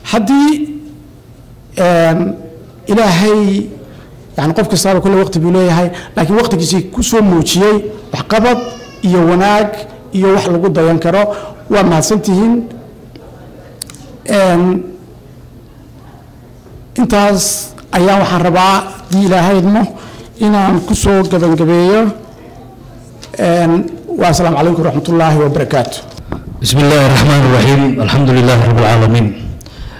Haddii Ilaahay, yani qof kastaaba kulle waqti buu leeyahay, laakiin waqtigiisii ku soo muujiyey waxqabad iyo wanaag iyo wax lagu dayan karo. Waa mahadsantihiin. Intaas ayaa waxaan rabaa, haddii Ilaahay idmo, inaan ku soo gabagabeeyo. Waa asalaamu calaykum waraxmat ullaahi wabarakaatu. بسم الله الرحمن الرحيم، الحمد لله رب العالمين.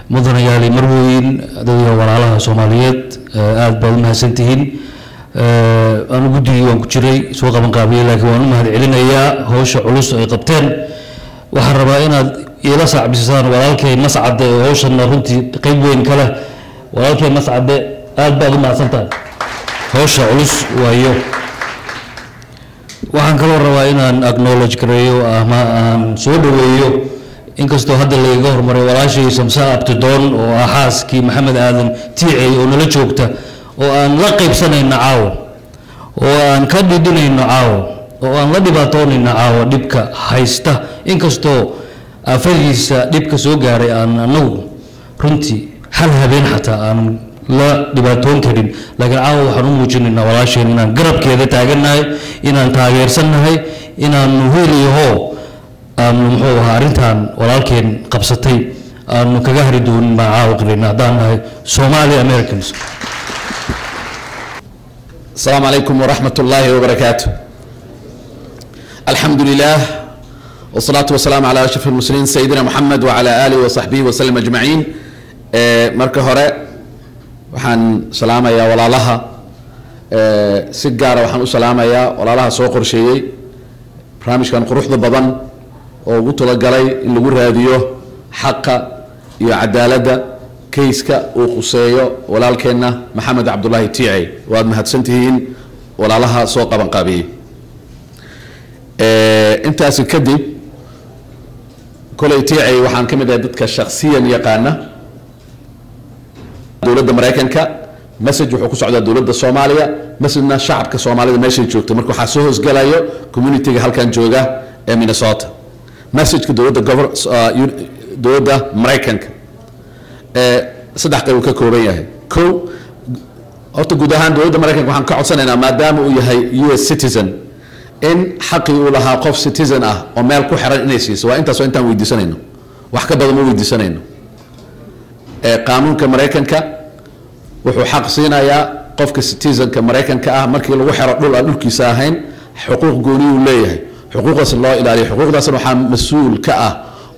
Mudanayaal, marwooyin, dadka walaalaha Soomaaliyeed, aad baad u mahadsantihiin. Anu guddigii waan ku jiray soo qaban qaabiyey, laakiin waan u mahad celinayaa howsha culus ay qabteen. Waxaan rabaa inaad iila saacbisaan walaalkay Mascade oo howshanna runtii qeyb weyn ka leh. Walaalkay Mascade, aad baad u mahadsantahay howsha culus waayo. Waxaan kaloo rabaa inaan acknowledge gareeyo ama aan soo dhaweeyo, inkastoo hadda lagaga hormaray, walaashay Samsa Abtidoon oo ah xaaskii Maxamed Aadan Tiicey oo nala joogta, oo aan la qaybsanayno caawo, oo aan ka dhidhinayno caawo, oo aan la dhibaatoonayno caawo dhibka haysta, inkastoo aafadiisa dhibka soo gaaray aan anagu runtii hal habeen xataa aanan la dhibaatoon karin. Laakiin caawa waxaan u muujinaynaa walaasheen inaan garabkeeda taagannahay, inaan taageersannahay, inaanu heel iyo hoo aanu muxuu ahaa arrintan walaalkeen qabsatay aanu kaga hari doonin baan caawa qirayna haddaan nahay Somali Americans. السلام عليكم ورحمة الله وبركاته. الحمد لله والصلاة والسلام على أشرف المرسلين سيدنا محمد وعلى آله وصحبه وسلم أجمعين. Marka hore waxaan salaamayaa walaalaha, si gaara waxaan u salaamayaa walaalaha soo qorsheeyey barnaamijkan quruxda badan oo ugu talagalay in lagu raadiyo xaqa iyo cadaaladda kayska uu khuseeyo walaalkeenna Maxamed Cabdulaahi Tiicey. Waad mahadsantihiin walaalaha soo qaban qaabiyey. Intaasi kadib, koley Tiicey waxaan ka mid ahay dadka shaksiyan yaqaana. Dowladda Maraykanka message wuxuu ku socdaa, dowladda Soomaaliya messagena shacabka Soomaalida meeshay joogto. Marka waxaa soo hoosgalayo communityga halkan jooga ee Minnesota. Messageka dowladda dowladda Maraykanka saddex qayb uu ka kooban yahay. Ko, horta guud ahaan dowladda Maraykanka waxaan ka codsanaynaa, maadaama uu yahay US citizen, in xaqii uu lahaa qof citizen ah oo meel ku xiran inay siiso. Waa intaas oo intaan weydiisanayno, wax ka badan ma weydiisanayno. Qaanuunka Maraykanka wuxuu xaq siinayaa qofka citizenka Maraykanka ah markii lagu xiro dhul aan dhulkiisa ahayn, xuquuq gooni uu leeyahay, xuquuqdaas loo ilaaliyo. Xuquuqdaasna waxaa mas-uul ka ah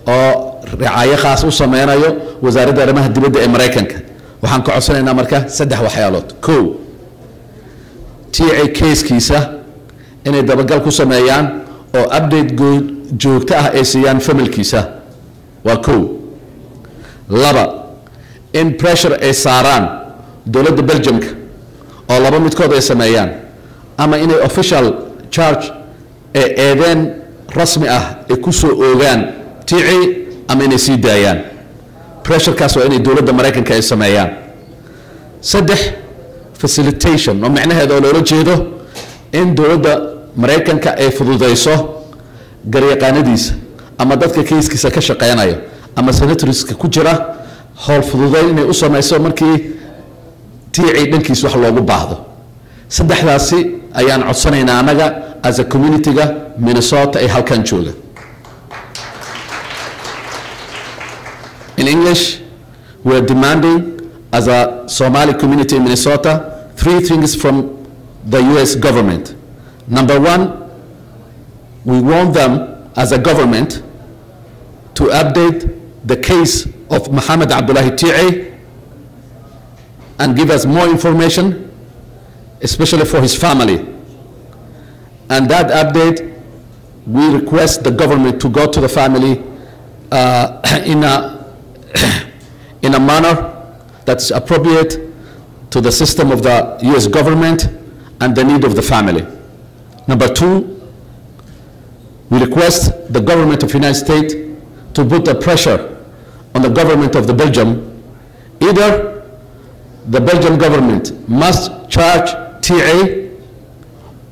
oo ricaayo khaas u sameynayo Wasaaradda Arrimaha Dibadda ee Maraykanka. Waxaan ka codsanaynaa marka saddex waxyaalood. Ko, Tiicey casekiisa inay dabagal ku sameeyaan oo update joogto ah ay siiyaan familkiisa, waa kow. Laba, in pressure ay saaraan dowladda Belgiumka oo laba midkood ay sameeyaan: ama inay official charge ee eedeen rasmi ah ay ku soo oogaan Tiicey, ama inay sii daayaan. Pressurekaas waa inay dowladda Maraykanka ay sameeyaan. Saddex, facilitation, oo micnaheeda oo loola jeedo in dowladda Maraykanka ay fududeyso garyaqaanadiisa ama dadka kayskiisa ka shaqeynaya ama senatorska ku jira, howl fududeyn inay u sameyso markii Tiicii dhankiisa wax loogu baahdo. Saddexdaasi ayaan codsanaynaa annaga as a community-ga Minnesota ee halkan jooga. In English, we are demanding as a Somali community in Minnesota three things from the US government. Number one, we want them as a government to update the case of Mohammed Abdullahi Tiicey and give us more information, especially for his family. And that update, we request the government to go to the family in a manner that's appropriate to the system of the US government and the need of the family. Number two, we request the government of the United States to put the pressure on the government of the Belgium. Either the Belgian government must charge Tiicey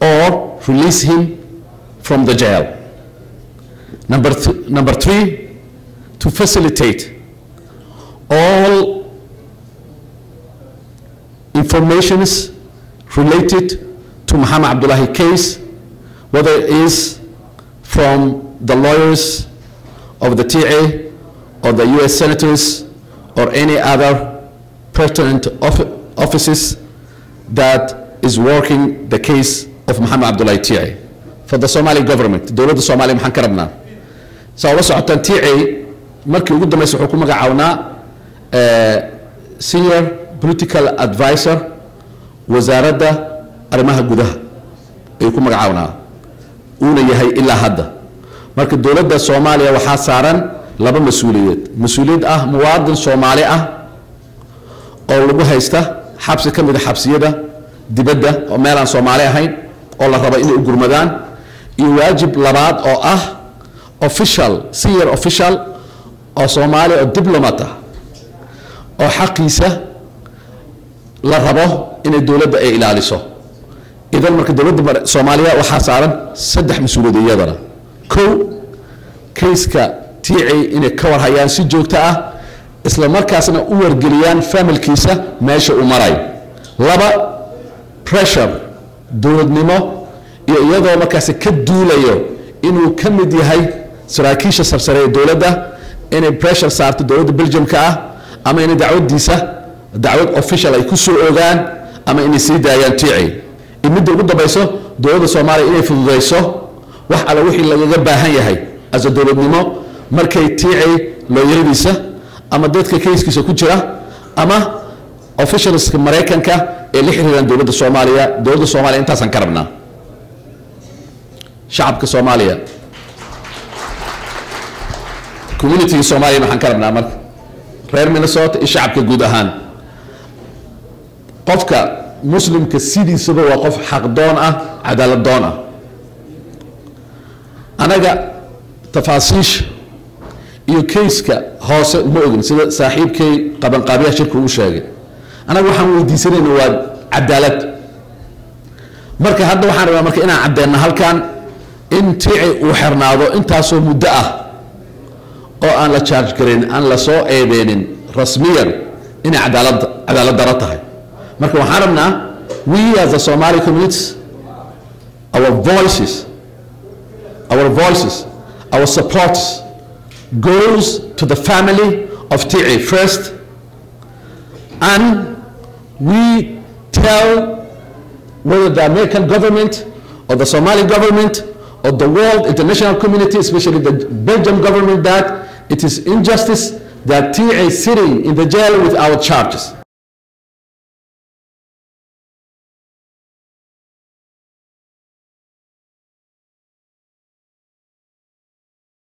or release him from the jail. Number three, to facilitate all informations related to Muhammad Abdullahi case, whether it is from the lawyers of the Tiicey or the US senators or any other pertinent offices that is working the case of Muhammad Abdullahi Tiicey. For the Somali government, dowladda Soomaaliya maxaan ka rabnaa? Saa ula socotaan, Tiicey markii ugu dambeysay wuxuu ku magacawnaa senior political advisor Wasaaradda Arrimaha Gudaha ayuu ku magacawnaa, uuna yahay ilaa hadda. Marka dowladda Soomaaliya waxaa saaran laba mas-uuliyeed: mas-uuliyad ah muwaadin Soomaali ah oo lagu haysta xabsi ka mid a xabsiyada dibadda oo meel aan Soomaali ahayn oo la rabo inay u gurmadaan. Iyo waajib labaad oo ah official, senior official oo Soomaaliya oo diplomat ah oo xaqiisa la rabo inay dowladda ay ilaaliso. Idan marka dowladda Soomaaliya waxaa saaran saddex mas-uuliyad iyadana. Kow, kayska Tiicey inay ka warhayaan si joogto ah, isla markaasna u wargeliyaan familkiisa meesha uu marayo. Laba, pressure dowladnimo iyo iyadoo markaasi ka duulayo inuu ka mid yahay saraakiisha sarsare ee dowladda, inay pressure saarto dowladda Belgiumka ah, ama inay dacwadiisa dacwad official ay ku soo ogaan, ama inay sii daayaan Tiicey. Iyo midda ugu dambayso, dowladda Soomaaliya inay fududayso wax alla wixii lagaga baahan yahay as a dowladnimo markay Tiicey looyaradiisa ama dadka kayskiisa ku jira ama officialska Maraykanka ee la xiriiraan dowladda Soomaaliya. Dowladda Soomaaliya intaasaan ka rabnaa. Shacabka Soomaaliya, communityga Soomaaliya, maxaan ka rabnaa marka? Reer Minnesota iyo shacabka guud ahaan, qofka Muslimka sidiisaba waa qof xaqdoon ah, cadaalad doon ah. Anaga tafaasiisha iyo kayska hoose ma ogin, sida saaxiibkay qabanqaabiyaha shirka uu sheegay. Anaga waxaan weydiisanayna waa cadaalad. Marka hadda waxaan rabaa marka inaan caddeynno halkan in Tiici uu xirnaado intaasoo muddo ah oo aan la charge garin, aan la soo eedeynin rasmiyan, inay cadaalad daro tahay. Marka waxaan rabnaa, we as the Somali communities, our voices, our support goes to the family of Tiicey first, and we tell whether the American government or the Somali government or the world international community, especially the Belgium government, that it is injustice that Tiicey is sitting in the jail without charges.